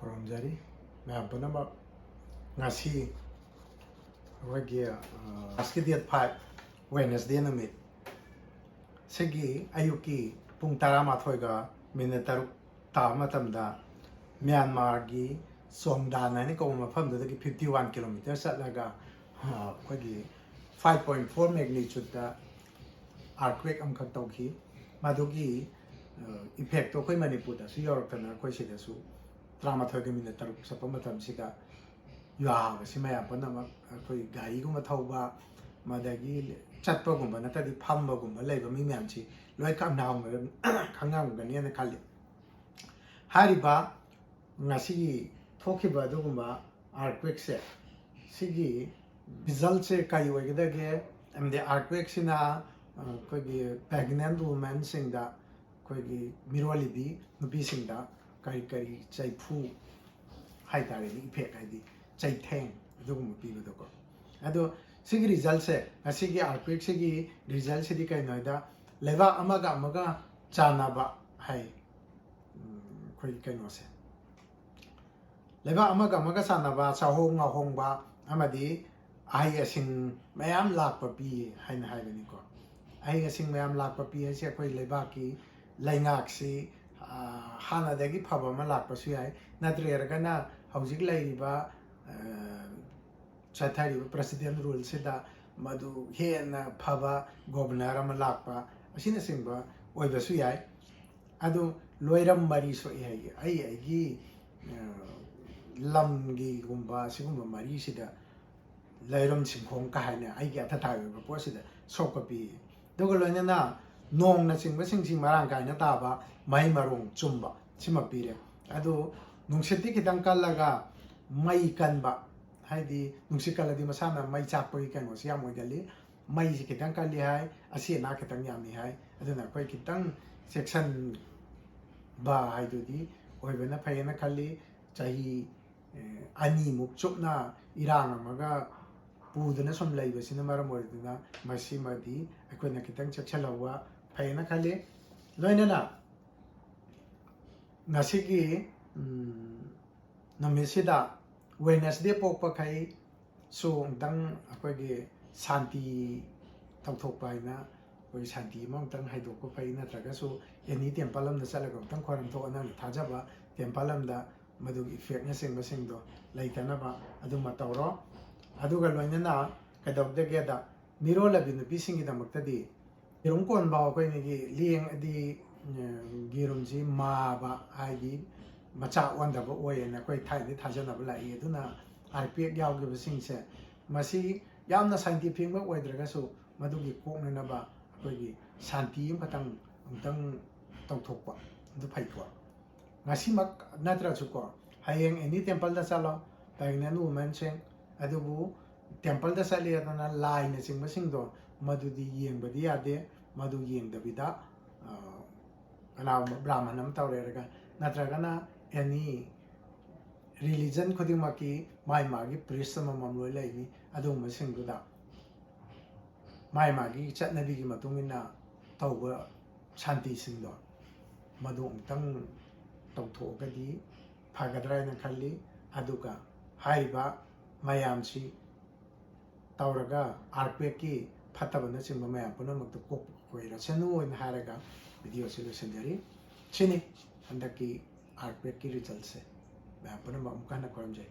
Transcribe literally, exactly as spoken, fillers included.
ꯈꯨꯔꯨꯝꯖꯔꯤ ꯃꯌꯥꯝ ꯄꯨꯝꯅꯃꯛ꯫ ꯉꯁꯤ ꯑꯩꯈꯣꯏꯒꯤ, ꯑ, March ꯀꯤ date five, Wednesday ꯅꯨꯃꯤꯠ, ꯁꯤꯒꯤ ꯑꯌꯨꯛꯀꯤ ꯄꯨꯡ ꯇꯔꯥꯃꯥꯊꯣꯏꯒ ꯃꯤꯅꯤꯠ ꯇꯔꯨꯛ ꯇꯥꯕ ꯃꯇꯝꯗ ꯃ꯭ꯌꯥꯟꯃꯥꯔꯒꯤ ꯆꯣꯡꯗꯥꯟ ꯍꯥꯏꯅ ꯀꯧꯕ ꯃꯐꯝꯗꯨꯗꯒꯤ fifty one kilometer ꯆꯠꯂꯒ, ꯑ, ꯑꯩꯈꯣꯏꯒꯤ five point four magnitude ꯗ earthquake ꯑꯃꯈꯛ ꯇꯧꯈꯤ꯫ ꯃꯗꯨꯒꯤ, ꯑ, effect ꯇꯣ ꯑꯩꯈꯣꯏ ꯃꯅꯤꯄꯨꯔꯗꯁꯨ ꯌꯧꯔꯛꯇꯅ ꯑꯩꯈꯣꯏ ꯁꯤꯗꯁꯨ ꯇꯔꯥꯃꯥꯊꯣꯏꯒ ꯃꯤꯅꯤꯠ ꯇꯔꯨꯛ ꯆꯠꯄ ꯃꯇꯝꯁꯤꯗ ꯌꯨꯍꯥꯕꯁꯤ ꯃꯌꯥꯝ ꯄꯨꯝꯅꯃꯛ ꯑꯩꯈꯣꯏ ꯒꯥꯔꯤꯒꯨꯝꯕ ꯊꯧꯕ, ꯃꯗꯒꯤ ꯆꯠꯄꯒꯨꯝꯕ ꯅꯠꯇ꯭ꯔꯗꯤ ꯐꯝꯕꯒꯨꯝꯕ ꯂꯩꯕ ꯃꯤ ꯃꯌꯥꯝꯁꯤ ꯂꯣꯏ ꯈꯪꯅꯔꯝꯒꯅꯤ, ꯈꯪꯅꯔꯝꯒꯅꯤꯅ ꯈꯜꯂꯤ꯫ ꯍꯥꯏꯔꯤꯕ ꯉꯁꯤꯒꯤ ꯊꯣꯛꯈꯤꯕ ꯑꯗꯨꯒꯨꯝꯕ earthquake ꯁꯦ, ꯁꯤꯒꯤ result ꯁꯦ ꯀꯔꯤ ꯑꯣꯏꯒꯗꯒꯦ? ꯑꯃꯗꯤ earthquake ꯁꯤꯅ, ꯑ, ꯑꯩꯈꯣꯏꯒꯤ pregnant women ꯁꯤꯡꯗ, ꯑꯩꯈꯣꯏꯒꯤ ꯃꯤꯔꯣꯜꯂꯤꯕꯤ ꯅꯨꯄꯤꯁꯤꯡꯗ ꯀꯔꯤ ꯀꯔꯤ ꯆꯩꯐꯨ ꯍꯥꯏꯇꯥꯔꯦꯅꯦ, effect ꯍꯥꯏꯗꯤ ꯆꯩꯊꯦꯡ ꯑꯗꯨꯒꯨꯝꯕ ꯄꯤꯕꯗꯣꯀꯣ꯫ ꯑꯗꯣ ꯁꯤꯒꯤ result ꯁꯦ, ꯉꯁꯤꯒꯤ earthquake ꯁꯤꯒꯤ result ꯁꯤꯗꯤ ꯀꯩꯅꯣ ꯍꯥꯏꯗ, ꯂꯩꯕꯥꯛ ꯑꯃꯒ ꯑꯃꯒ ꯆꯥꯟꯅꯕ ꯍꯥꯏ, ꯎꯝ, ꯑꯩꯈꯣꯏꯒꯤ ꯀꯩꯅꯣꯁꯦ, ꯂꯩꯕꯥꯛ ꯑꯃꯒ ꯑꯃꯒ ꯆꯥꯟꯅꯕ, ꯆꯥꯍꯣꯡ ꯉꯥꯍꯣꯡꯕ ꯑꯃꯗꯤ ꯑꯍꯩ ꯑꯁꯤꯡ ꯃꯌꯥꯝ ꯂꯥꯛꯄ ꯄꯤ ꯍꯥꯏꯅ ꯍꯥꯏꯕꯅꯤꯀꯣ꯫ ꯑꯍꯩ ꯑꯁꯤꯡ ꯃꯌꯥꯝ ꯂꯥꯛꯄ ꯄꯤ ꯍꯥꯏꯁꯦ ꯑꯩꯈꯣꯏ ꯂꯩꯕꯥꯛꯀꯤ ꯂꯩꯉꯥꯛꯁꯤ, ꯑ, ꯍꯥꯟꯅꯗꯒꯤ ꯐꯕ ꯑꯃ ꯂꯥꯛꯄꯁꯨ ꯌꯥꯏ, ꯅꯠꯇ꯭ꯔꯒꯅ ꯍꯧꯖꯤꯛ ꯂꯩꯔꯤꯕ, ꯑ, ꯆꯠꯊꯔꯤꯕ president rule ꯁꯤꯗ ꯃꯗꯨ ꯍꯦꯟꯅ ꯐꯕ governor ꯑꯃ ꯂꯥꯛꯄ ꯑꯁꯤꯅꯆꯤꯡꯕ ꯑꯣꯏꯕꯁꯨ ꯌꯥꯏ꯫ ꯑꯗꯨ ꯂꯣꯏꯔꯝ ꯃꯔꯤ ꯁꯣꯛꯏ ꯍꯥꯏꯌꯦ꯫ ꯑꯩ ꯑꯩꯒꯤ, ꯑ, ꯂꯝꯒꯤꯒꯨꯝꯕ ꯁꯤꯒꯨꯝꯕ ꯃꯔꯤꯁꯤꯗ ꯂꯩꯔꯝ ꯁꯤꯡꯈꯣꯡ ꯀꯥ ꯍꯥꯏꯅ ꯑꯩꯒꯤ ꯑꯊꯥꯊꯥꯒꯤ ꯑꯣꯏꯕ ꯄꯣꯠꯁꯤꯗ ꯁꯣꯛꯄ ꯄꯤ꯫ ꯑꯗꯨꯒ ꯂꯣꯏꯅꯅ ꯅꯣꯡꯅꯆꯤꯡꯕꯁꯤꯡꯁꯤ ꯃꯔꯥꯡ ꯀꯥꯏꯅ ꯇꯥꯕ, ꯃꯍꯩ ꯃꯔꯣꯡ ꯆꯨꯝꯕ, ꯁꯤꯃ ꯄꯤꯔꯦ꯫ ꯑꯗꯨ ꯅꯨꯡꯁꯤꯠꯇꯤ ꯈꯤꯇꯪ ꯀꯜꯂꯒ ꯃꯩ ꯀꯟꯕ, ꯍꯥꯏꯗꯤ ꯅꯨꯡꯁꯤꯠ ꯀꯜꯂꯗꯤ ꯃꯁꯥꯅ ꯃꯩ ꯆꯥꯛꯄꯒꯤ ꯀꯩꯅꯣꯁꯤ ꯌꯥꯝ ꯑꯣꯏꯒꯜꯂꯤ꯫ ꯃꯩꯁꯤ ꯈꯤꯇꯪ ꯀꯜꯂꯤ ꯍꯥꯏ, ꯑꯁꯤ ꯑꯅꯥ ꯈꯤꯇꯪ ꯌꯥꯝꯃꯤ ꯍꯥꯏ꯫ ꯑꯗꯨꯅ ꯑꯩꯈꯣꯏ ꯈꯤꯇꯪ ꯆꯦꯛꯁꯤꯟꯕ ꯍꯥꯏꯗꯨꯗꯤ ꯑꯣꯏꯕꯅ ꯐꯩꯌꯦꯅ ꯈꯜꯂꯤ꯫ ꯆꯍꯤ, ꯑꯦ, ꯑꯅꯤꯃꯨꯛ ꯆꯨꯞꯅ ꯏꯔꯥꯡ ꯑꯃꯒ ꯄꯨꯗꯨꯅ ꯁꯨꯝ ꯂꯩꯕꯁꯤꯅ ꯃꯔꯝ ꯑꯣꯏꯗꯨꯅ ꯃꯁꯤꯃꯗꯤ ꯑꯩꯈꯣꯏꯅ ꯈꯤꯇꯪ ꯆꯦꯛꯁꯤꯜꯍꯧꯕ ꯐꯩꯌꯦꯅ ꯈꯜꯂꯤ꯫ ꯂꯣꯏꯅꯅ ꯉꯁꯤꯒꯤ, ꯎꯝ, ꯅꯨꯃꯤꯠꯁꯤꯗ Wednesday ꯄꯣꯛꯄꯈꯩꯁꯨ ꯑꯃꯨꯛꯇꯪ ꯑꯩꯈꯣꯏꯒꯤ ꯁꯥꯟꯇꯤ ꯇꯧꯊꯣꯛꯄ ꯍꯥꯏꯅ, ꯑꯩꯈꯣꯏꯒꯤ ꯁꯥꯟꯇꯤ ꯑꯃ ꯑꯃꯨꯛꯇꯪ ꯍꯥꯏꯗꯣꯛꯄ ꯐꯩ꯫ ꯅꯠꯇ꯭ꯔꯒꯁꯨ any temple ꯑꯃꯗ ꯆꯠꯂꯒ ꯑꯃꯨꯛꯇꯪ ꯈꯣꯏꯔꯝ ꯊꯣꯛꯑꯣ, ꯅꯪꯅ ꯊꯥꯖꯕ temple ꯑꯃꯗ, ꯃꯗꯨꯒꯤ effectꯅꯆꯤꯡꯕꯁꯤꯡꯗꯣ ꯂꯩꯇꯅꯕ ꯑꯗꯨꯃ ꯇꯧꯔꯣ꯫ ꯑꯗꯨꯒ ꯂꯣꯏꯅꯅ ꯀꯩꯗꯧꯗꯒꯦꯗ, ꯃꯤꯔꯣꯜꯂꯕꯤ ꯅꯨꯄꯤꯁꯤꯡꯒꯤꯗꯃꯛꯇꯗꯤ ꯌꯦꯔꯨꯝ ꯀꯣꯟꯕ ꯑꯩꯈꯣꯏꯅꯒꯤ ꯂꯦꯡꯉꯗꯤ, ꯎꯝ, ꯌꯦꯔꯨꯝꯁꯤ ꯃꯥꯕ, ꯍꯥꯏꯗꯤ ꯃꯆꯥ ꯑꯣꯟꯗꯕ ꯑꯣꯏꯌꯦꯅ ꯑꯩꯈꯣꯏ ꯊꯥꯏꯅꯗꯤ ꯊꯥꯖꯅꯕ ꯂꯥꯛꯏ꯫ ꯑꯗꯨꯅ ꯑꯥꯔꯄꯦꯛ ꯌꯥꯎꯈꯤꯕꯁꯤꯡꯁꯦ, ꯃꯁꯤ ꯌꯥꯝꯅ scientific ꯑꯣꯏꯗ꯭ꯔꯒꯁꯨ ꯃꯗꯨꯒꯤ ꯀꯣꯛꯅꯅꯕ ꯑꯩꯈꯣꯏꯒꯤ ꯁꯥꯟꯇꯤ ꯑꯃꯈꯛꯇꯪ ꯑꯃꯨꯛꯇꯪ ꯇꯧꯊꯣꯛꯄ ꯑꯗꯨ ꯐꯩꯀꯣ꯫ ꯉꯁꯤꯃꯛ ꯅꯠꯇ꯭ꯔꯁꯨꯀꯣ, ꯍꯌꯦꯡ any templeꯗ ꯆꯠꯂꯣ, pregnant womanꯁꯤꯡ꯫ ꯑꯗꯨꯕꯨ templeꯗ ꯆꯠꯂꯦꯗꯅ ꯂꯥꯏꯅꯆꯤꯡꯕꯁꯤꯡꯗꯣ, ꯃꯗꯨꯗꯤ ꯌꯦꯡꯕꯗꯤ ꯌꯥꯗꯦ꯫ ꯃꯗꯨ ꯌꯦꯡꯗꯕꯤꯗ, ꯑ, ꯀꯅꯥꯒꯨꯝꯕ ꯕ꯭ꯔꯥꯍꯃꯟ ꯑꯃ ꯇꯧꯔꯦꯔꯒ, ꯅꯠꯇ꯭ꯔꯒꯅ any religion ꯈꯨꯗꯤꯡꯃꯛꯀꯤ ꯃꯥꯒꯤ ꯃꯥꯒꯤ priest ꯑꯃꯃꯝ ꯂꯣꯏ ꯂꯩꯅꯤ꯫ ꯑꯗꯨꯒꯨꯝꯕꯁꯤꯡꯗꯨꯗ ꯃꯥꯒꯤ ꯃꯥꯒꯤ ꯆꯠꯅꯕꯤꯒꯤ ꯃꯇꯨꯡ ꯏꯟꯅ ꯇꯧꯕ ꯁꯥꯟꯇꯤꯁꯤꯡꯗꯣ, ꯃꯗꯨ ꯑꯃꯨꯛꯇꯪ ꯇꯧꯊꯣꯛꯑꯒꯗꯤ ꯐꯒꯗ꯭ꯔꯥ ꯍꯥꯏꯅ ꯈꯜꯂꯤ꯫ ꯑꯗꯨꯒ ꯍꯥꯏꯔꯤꯕ ꯃꯌꯥꯝꯁꯤ ꯇꯧꯔꯒ ꯑꯥꯔꯄꯦꯛꯀꯤ ꯐꯠꯇꯕꯅꯆꯤꯡꯕ ꯃꯌꯥꯝ ꯄꯨꯝꯅꯃꯛꯇꯨ ꯀꯣꯛꯄ ꯑꯣꯏꯔꯁꯅꯨ ꯍꯥꯏꯅ ꯍꯥꯏꯔꯒ videoꯁꯤ ꯂꯣꯏꯁꯤꯟꯖꯔꯤ꯫ ꯁꯤꯅꯤ ꯍꯟꯗꯛꯀꯤ ꯑꯥꯔꯄꯦꯛꯀꯤ resultꯁꯦ꯫ ꯃꯌꯥꯝ ꯄꯨꯝꯅꯃꯛ ꯑꯃꯨꯛꯀ ꯍꯟꯅ ꯈꯨꯔꯨꯝꯖꯔꯤ꯫